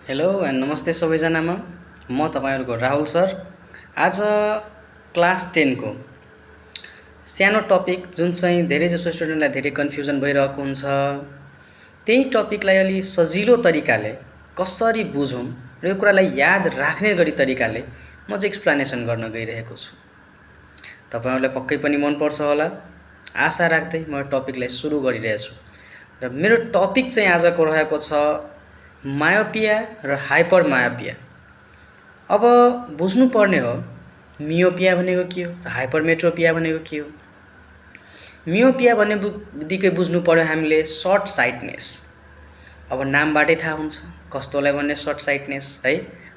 Hello and नमस्ते सबैजनामा म तपाईँहरूको राहुल सर। आज क्लास 10 को सानो टपिक जुन चाहिँ धेरैजसो स्टुडेन्टलाई धेरै कन्फ्युजन भइरहेको हुन्छ, त्यही टपिकलाई अलि सजिलो तरिकाले कसरी बुझौँ र यो कुरालाई याद राख्ने गरी तरिकाले म चाहिँ एक्सप्लेनेसन गर्न गइरहेको छु। तपाईँहरूलाई पक्कै पनि मनपर्छ होला आशा राख्दै म यो टपिकलाई सुरु गरिरहेछु। र मेरो टपिक चाहिँ आजको रहेको छ मायोपिया र हाइपर मायोपिया। अब बुझ्नुपर्ने हो मियोपिया भनेको के हो र हाइपरमेट्रोपिया भनेको के हो। मियोपिया भन्ने बित्तिकै बुझ्नु पर्यो हामीले सर्ट साइटनेस। अब नामबाटै थाहा हुन्छ कस्तोलाई भन्ने सर्ट साइटनेस है।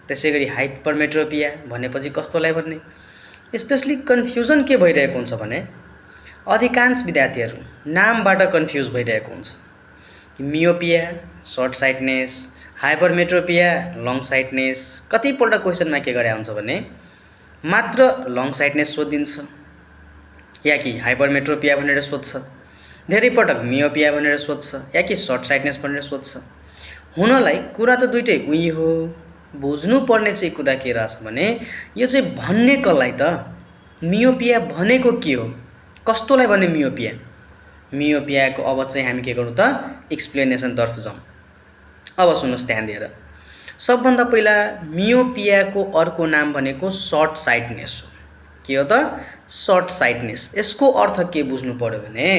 त्यसै गरी हाइपरमेट्रोपिया भनेपछि कस्तोलाई भन्ने। स्पेसली कन्फ्युजन के भइरहेको हुन्छ भने अधिकांश विद्यार्थीहरू नामबाट कन्फ्युज भइरहेको हुन्छ। Myopia short sightedness, hypermetropia long sightedness. कतिपल्ट क्वेसनमा के गरे हुन्छ भने मात्र लङ साइटनेस सोधिन्छ या कि हाइपरमेट्रोपिया भनेर सोध्छ, धेरै पटक मियोपिया भनेर सोध्छ या कि सर्ट साइटनेस भनेर सोध्छ। हुनलाई कुरा त दुइटै उही हो। बुझ्नुपर्ने चाहिँ कुरा के रहेछ भने यो चाहिँ भन्ने कसलाई त मियोपिया भनेको के हो, कस्तोलाई भन्ने मियोपिया। मियोपियाको अब चाहिँ हामी के गरौँ त एक्सप्लेनेसनतर्फ जाउँ। अब सुन्नुहोस् ध्यान दिएर। सबभन्दा पहिला मियोपियाको अर्को नाम भनेको सर्ट साइटनेस हो। के हो त सर्ट साइटनेस। यसको अर्थ के बुझ्नु पर्यो भने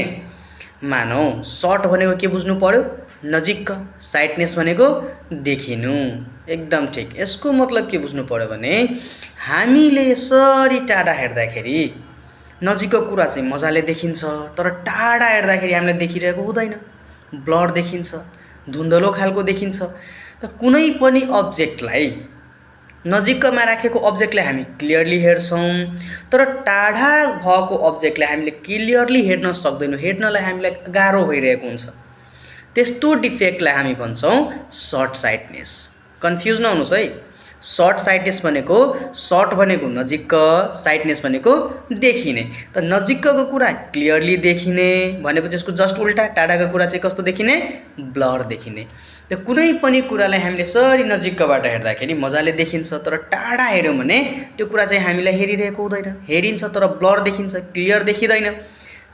मानौ सर्ट भनेको के बुझ्नु पर्यो नजिक, साइटनेस भनेको देखिनु। एकदम ठिक। यसको मतलब के बुझ्नु पर्यो भने हामीले यसरी टाढा हेर्दाखेरि नजिकको कुरा चाहिँ मजाले देखिन्छ, तर टाढा हेर्दाखेरि हामीलाई देखिरहेको हुँदैन, ब्लर देखिन्छ, धुन्धलो खालको देखिन्छ। त कुनै पनि अब्जेक्टलाई नजिकमा राखेको अब्जेक्टलाई हामी क्लियरली हेर्छौँ, तर टाढा भएको अब्जेक्टलाई हामीले क्लियरली हेर्न सक्दैनौँ, हेर्नलाई हामीलाई गाह्रो भइरहेको हुन्छ। त्यस्तो डिफेक्टलाई हामी भन्छौँ सर्ट साइटनेस। कन्फ्युज नहुनुहोस् है। सर्ट साइटनेस भनेको सर्ट भनेको नजिक, साइटनेस भनेको देखिने। त नजिकको कुरा क्लियरली देखिने भनेपछि त्यसको जस्ट उल्टा टाढाको कुरा चाहिँ कस्तो देखिने ब्लर देखिने। त कुनै पनि कुरालाई हामीले सरी नजिकबाट हेर्दाखेरि मजाले देखिन्छ, तर टाढा हेऱ्यौँ भने त्यो कुरा चाहिँ हामीलाई हेरिरहेको हुँदैन, हेरिन्छ तर ब्लर देखिन्छ, क्लियर देखिँदैन।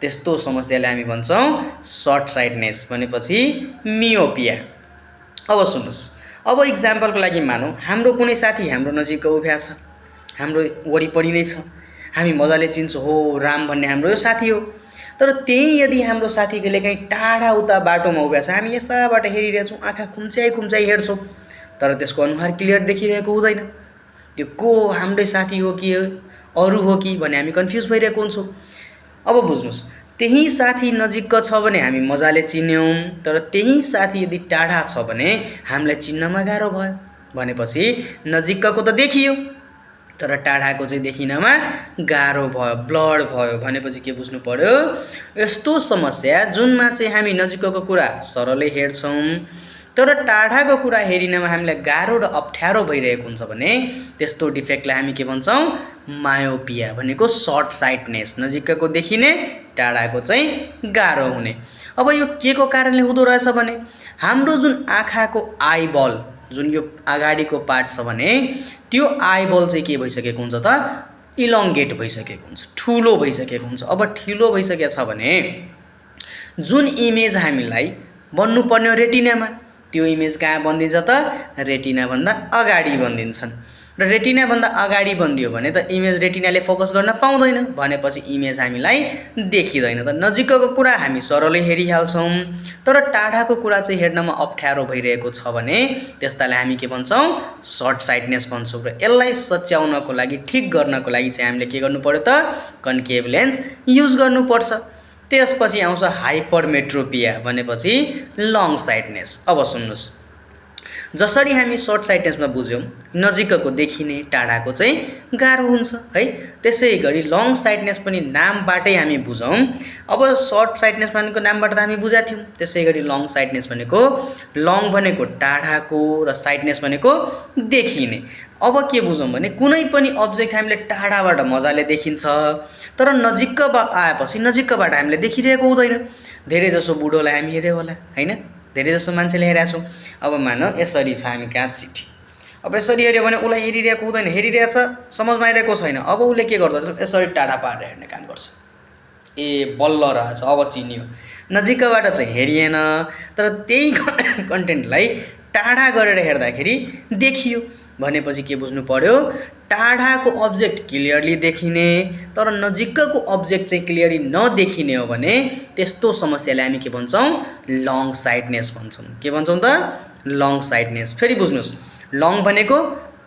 त्यस्तो समस्यालाई हामी भन्छौँ सर्ट साइटनेस भनेपछि मियोपिया। अब सुन्नुहोस्, अब इक्जाम्पलको लागि मानौँ हाम्रो कुनै साथी हाम्रो नजिकको उभ्या छ, हाम्रो वरिपरि नै छ, हामी मजाले चिन्छौँ, हो राम भन्ने हाम्रो यो साथी हो। तर त्यही यदि हाम्रो साथी कहिलेकाहीँ टाढा उता बाटोमा उभ्या छ, हामी यस्ताबाट हेरिरहेछौँ, आँखा खुम्च्याइ खुम्च्याइ हेर्छौँ, तर त्यसको अनुहार क्लियर देखिरहेको हुँदैन। त्यो को हाम्रै साथी हो कि अरू हो कि भन्ने हामी कन्फ्युज भइरहेको हुन्छौँ। अब बुझ्नुहोस्, त्यही साथी नजिकको छ भने हामी मजाले चिन्यौँ, तर त्यही साथी यदि टाढा छ भने हामीलाई चिन्नमा गाह्रो भयो। भनेपछि नजिकको त देखियो तर टाढाको चाहिँ देखिनमा गाह्रो भयो, ब्लर भयो। भनेपछि के बुझ्नु पर्यो, यस्तो समस्या जुनमा चाहिँ हामी नजिकको कुरा सरलै हेर्छौँ, तर टाढाको कुरा हेरिनमा हामीलाई गाह्रो र अप्ठ्यारो भइरहेको हुन्छ भने त्यस्तो डिफेक्टलाई हामी के भन्छौँ मायोपिया भनेको सर्ट साइटनेस। नजिकको देखिने, टाढाको चाहिँ गाह्रो हुने। अब यो के को कारणले हुँदो रहेछ भने हाम्रो जुन आँखाको आइबल, जुन यो अगाडिको पार्ट छ भने त्यो आइबल चाहिँ के भइसकेको हुन्छ त इलोङ्गेट भइसकेको हुन्छ, ठुलो भइसकेको हुन्छ। अब ठुलो भइसकेको छ भने जुन इमेज हामीलाई बन्नुपर्ने हो रेटिनामा, त्यो इमेज कहाँ बनिदिन्छ त रेटिनाभन्दा अगाडि बनिदिन्छन्। र रेटिनाभन्दा अगाडि बनिदियो भने त इमेज रेटिनाले फोकस गर्न पाउँदैन, भनेपछि इमेज हामीलाई देखिँदैन। त नजिकको कुरा हामी सरलै हेरिहाल्छौँ, तर टाढाको कुरा चाहिँ हेर्नमा अप्ठ्यारो भइरहेको छ भने त्यस्तालाई हामी के भन्छौँ सर्ट साइटनेस भन्छौँ। र यसलाई सच्याउनको लागि, ठिक गर्नको लागि चाहिँ हामीले के गर्नु पर्यो त कन्केभ लेन्स युज गर्नुपर्छ। त्यसपछि आउँछ हाइपरमेट्रोपिया भनेपछि लङ साइटनेस। अब सुन्नुहोस्, जसरी हामी सर्ट साइटनेसमा बुझ्यौँ नजिकको देखिने, टाढाको चाहिँ गाह्रो हुन्छ है, त्यसै गरी लङ साइटनेस पनि नामबाटै हामी बुझौँ। अब सर्ट साइटनेस भनेको नामबाट त हामी बुझाएको थियौँ, त्यसै गरी लङ साइटनेस भनेको लङ भनेको टाढाको र साइटनेस भनेको देखिने। अब के बुझौँ भने कुनै पनि अब्जेक्ट हामीले टाढाबाट मजाले देखिन्छ, तर नजिकबाट आएपछि नजिकबाट हामीले देखिरहेको हुँदैन। धेरै जसो बुढोलाई हामी हेऱ्यौँ होला हैन, धेरै जसो मान्छेले हेरेका छौँ। अब मान यसरी छ हामी कहाँ चिठी, अब यसरी हेऱ्यो भने उसलाई हेरिरहेको हुँदैन, हेरिरहेछ समझमा आइरहेको छैन, अब उसले के गर्दो रहेछ यसरी टाढा पारेर हेर्ने काम गर्छ। ए बल्ल रहेछ, अब चिनियो। नजिकबाट चाहिँ हेरिएन, तर त्यही कन्टेन्टलाई टाढा गरेर हेर्दाखेरि देखियो भनेपछि के बुझ्नु पर्यो, टाढाको अब्जेक्ट क्लियरली देखिने तर नजिकको अब्जेक्ट चाहिँ क्लियरली नदेखिने हो भने त्यस्तो समस्यालाई हामी के भन्छौँ, लङ साइडनेस भन्छौँ। के भन्छौँ त, लङ साइडनेस। फेरि बुझ्नुहोस्, लङ भनेको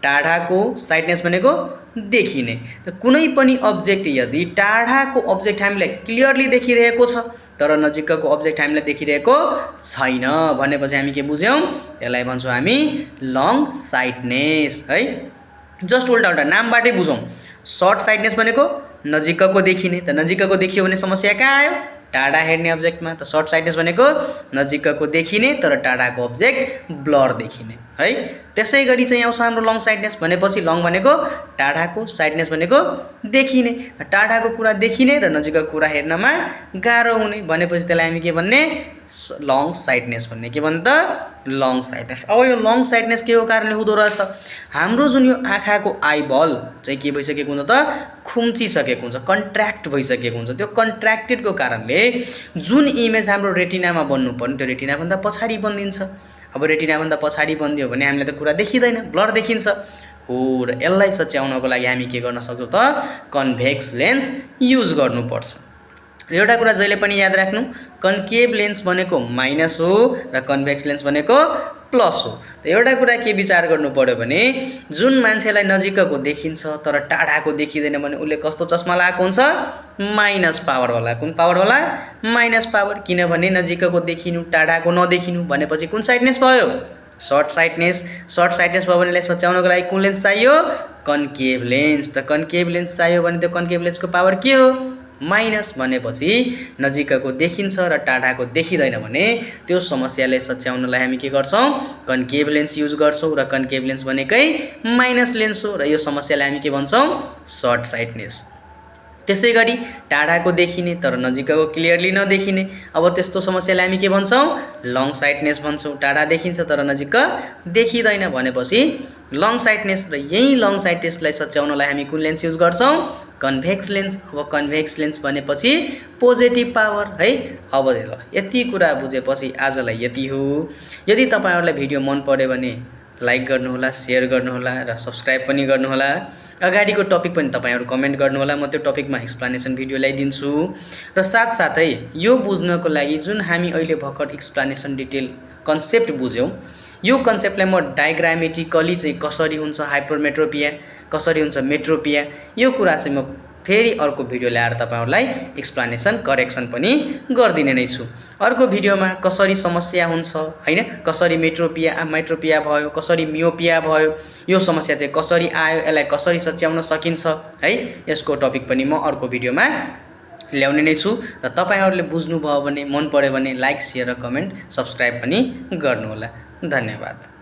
टाढाको, साइडनेस भनेको देखिने। त कुनै पनि अब्जेक्ट यदि टाढाको अब्जेक्ट हामीलाई क्लियरली देखिरहेको छ तर नजिकको अब्जेक्ट हामीलाई देखिरहेको छैन भनेपछि हामी के बुझ्यौँ, यसलाई भन्छौँ हामी लङ साइडनेस है। जस्ट उल्टा उल्टा नामबाटै बुझौँ। सर्ट साइडनेस भनेको नजिकको देखिने, त नजिकको देखियो भने समस्या कहाँ आयो, टाढा हेर्ने अब्जेक्टमा। त सर्ट साइडनेस भनेको नजिकको देखिने तर टाढाको अब्जेक्ट ब्लर देखिने है। त्यसै गरी चाहिँ आउँछ हाम्रो लङ साइडनेस भनेपछि लङ भनेको टाढाको, साइडनेस भनेको देखिने। टाढाको कुरा देखिने र नजिकको कुरा हेर्नमा गाह्रो हुने भनेपछि त्यसलाई हामी के भन्ने, लङ साइडनेस भन्ने। के भन्छ त, लङ साइडनेस। अब यो लङ साइडनेस के हो कारणले हुँदो रहेछ, हाम्रो जुन यो आँखाको आइबल चाहिँ के भइसकेको हुन्छ त, खुम्चिसकेको हुन्छ, कन्ट्र्याक्ट भइसकेको हुन्छ। त्यो कन्ट्र्याक्टेडको कारणले जुन इमेज हाम्रो रेटिनामा बन्नु पर्ने त्यो रेटिनाभन्दा पछाडि बनिदिन्छ। अब रेटिनाभन्दा पछाडि बनिदियो भने हामीलाई त कुरा देखिँदैन, ब्लर देखिन्छ हो। र यसलाई सच्याउनको लागि हामी के गर्न सक्छौँ त, कन्भेक्स लेन्स युज गर्नुपर्छ। र एउटा कुरा जहिले पनि याद राख्नु, कन्केभ लेन्स भनेको माइनस हो र कन्भेक्स लेन्स भनेको प्लस हो। त एउटा कुरा के विचार गर्नु पर्यो भने जुन मान्छेलाई नजिकको देखिन्छ तर टाढाको देखिँदैन भने उसले कस्तो चस्मा लगाएको हुन्छ, माइनस पावरवाला। कुन पावरवाला, माइनस पावर। किनभने नजिकको देखिनु टाढाको नदेखिनु भनेपछि कुन साइडनेस भयो, सर्ट साइडनेस। सर्ट साइडनेस भयो भने यसलाई सच्याउनको लागि कुन लेन्स चाहियो, कन्केभ लेन्स। त कन्केभ लेन्स चाहियो भने त्यो कन्केभ लेन्सको पावर के हो, माइनस। भनेपछि नजिकको देखिन्छ र टाढाको देखिँदैन भने त्यो समस्यालाई सच्याउनलाई हामी के गर्छौँ, कन्केभ लेन्स युज गर्छौँ। र कन्केभ लेन्स भनेकै माइनस लेन्स हो र यो समस्यालाई हामी के भन्छौँ, सर्ट साइडनेस। त्यसै गरी टाढाको देखिने तर नजिकको क्लियरली नदेखिने, अब त्यस्तो समस्यालाई हामी के भन्छौँ, लङ साइडनेस भन्छौँ। टाढा देखिन्छ तर नजिक देखिँदैन भनेपछि लङ साइडनेस। र यही लङ साइडनेसलाई सच्याउनलाई हामी कुन लेन्स युज गर्छौँ, कन्भेक्स लेन्स। अब कन्भेक्स लेन्स भनेपछि पोजिटिभ पावर है। अब ल यति कुरा बुझेपछि आजलाई यति हो। यदि तपाईँहरूलाई भिडियो मन पर्यो भने लाइक गर्नुहोला, सेयर गर्नुहोला र सब्सक्राइब पनि गर्नुहोला। अगाडिको टपिक पनि तपाईँहरू कमेन्ट गर्नुहोला, म त्यो टपिकमा एक्सप्लेनेसन भिडियो ल्याइदिन्छु। र साथसाथै यो बुझ्नको लागि जुन हामी अहिले भर्खर एक्सप्लेनेसन डिटेल कन्सेप्ट बुझ्यौँ, यो कन्सेप्टलाई म डायग्रामेटिकली चाहिँ कसरी हुन्छ हाइपरमेट्रोपिया, कसरी हुन्छ मेट्रोपिया, यो कुरा चाहिँ म फेरि अर्को भिडियो ल्याएर तपाईँहरूलाई एक्सप्लेनेसन करेक्सन पनि गरिदिने नै छु। अर्को भिडियोमा कसरी समस्या हुन्छ हैन, कसरी मेट्रोपिया भयो, कसरी मियोपिया भयो, यो समस्या चाहिँ कसरी आयो, यसलाई कसरी सच्याउन सकिन्छ है, यसको टपिक पनि म अर्को भिडियोमा ल्याउने नै छु। र तपाईँहरूले बुझ्नुभयो भने, मन पर्यो भने लाइक, सेयर र कमेन्ट, सब्सक्राइब पनि गर्नुहोला। धन्यवाद।